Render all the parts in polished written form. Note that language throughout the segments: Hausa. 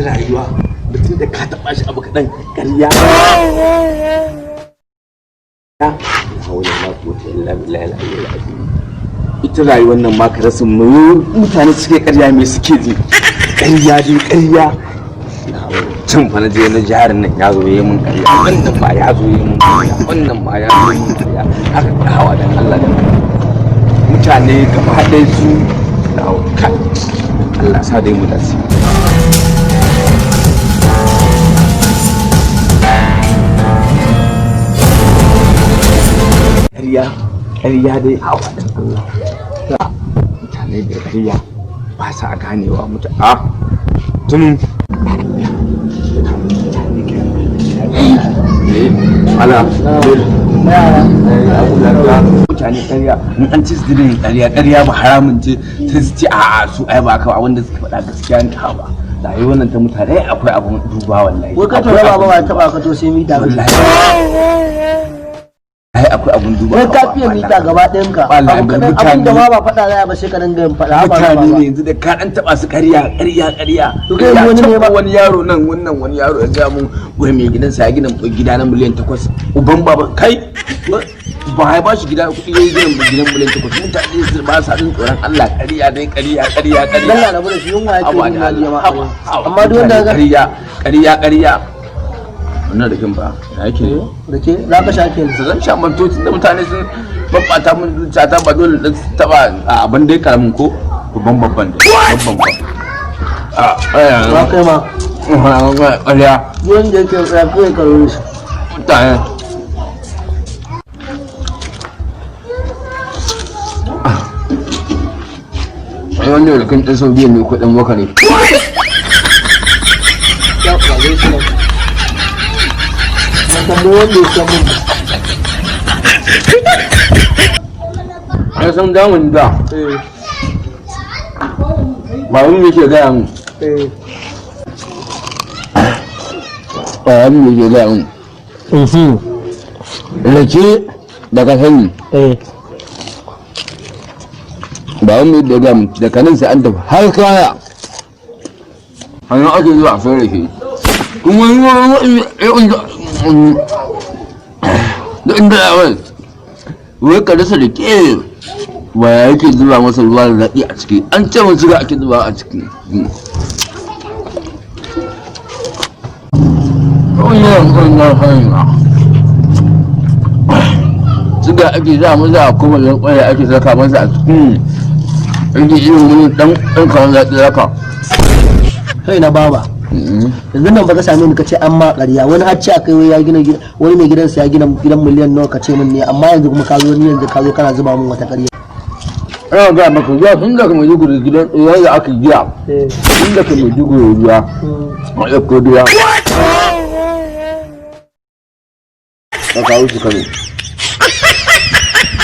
Yanzu rayuwa, mutum da ka taɓa shi abu kaɗan, ƙarya. La hawla wala quwwata illa billahi al-aliyyil azim. Ita rayuwar nan ma ka rasa mu mutane suke ƙarya, me suke ji? Ƙarya dai ƙarya. Can fa na je na jarin nan, ya zo yi mun ƙarya, wannan ma ya zo yi mun ƙarya, wannan ma ya zo yi mun ƙarya. Haka hawa dan Allah dan mutane gaba ɗaya su na kai. Allah sa dai mu dace. Ƙarya, ƙarya dai, hawa dan Allah. Mutane da ƙarya ba sa ganewa mutane a tun ala mutane ƙarya. In an ci su yin ƙarya, ƙarya ba haramun ce, sai su ce a'a, su ai ba kawai wanda suka faɗa gaskiya ne. Ha ba, rayuwar nan ta mutane akwai abun duba wallahi. Wai ka tura ba ba taba ka to sai mita. Wallahi ai akwai abun duba. Wai ka fiye mita gaba ɗayan ka. Wallahi. Abin da ma ba faɗa za ba, sai ka dinga yin faɗa. Mutane ne yanzu da ka dan taba su, ƙarya, ƙarya, ƙarya. To kai wani ne ba wani yaro nan, wannan wani yaro ya ga mun wai mai gidansa ya gina gida na miliyan 8. Uban baba kai ba ya ba shi gida kuɗi ya gina gidan miliyan 8. Mutane su ba sa jin tsoron Allah. Ƙarya dai, ƙarya, ƙarya, ƙarya. Allah rabu da shi, yunwa yake yi na jama'a. Amma duk wanda ga ƙarya, ƙarya, ƙarya. Wannan rakin ba ya yake ne? Rake za ka sha kenan? Su zan sha mantocin da mutane sun babbata mun zuciya ta ba dole dan taba a abin dai karamin ko babban, babban da babban ba a. Ba kai ma. Ƙarya. Duk wanda yake ya kai karo shi. Mutane. Ai wannan rikin ɗan Saudiya ne ko ɗan Maka ne? Ya ba zai shi nan. Na tambayi wanda ya san mun. Ai san damun da ba wani yake gaya mun. Ba wani yake gaya mun. Rake da ka sani. Ba wani da gaya mun, daga nan sai an tafi har kaya. Hannun ake zuwa a sai rake. Kuma yi wani da inda ya wai. Wai ka rasa rake. Wa yake zuba masa ruwa da daɗi a ciki? An ce mun suga ake zuba a ciki. Suga ake za mu za kuma zan kwaya ake saka masa a cikin ake irin wani dan dan kawan zaƙi haka. Kai na baba. Yanzu nan ba ka same ni ka ce an ma ƙarya, wani har ce akai wai ya gina wani mai gidansa ya gina gidan miliyan nawa ka ce min ne, amma yanzu kuma ka zo ni yanzu ka zo kana zuba min wata ƙarya. Ina ga maka zuwa tun daga Maiduguri gidan yadda aka gina tun daga Maiduguri ruwa a ɗauko ruwa ka kawo shi Kano.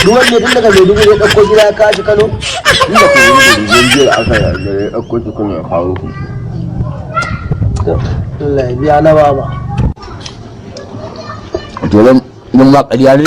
Ruwan ne tun daga Maiduguri ya ɗauko gida ya kawo shi Kano? Tun daga Maiduguri gidan jiya aka yi da ya ɗauko shi Kano ya kawo shi. Allah ya biya na baba. To dan ma ƙarya ne.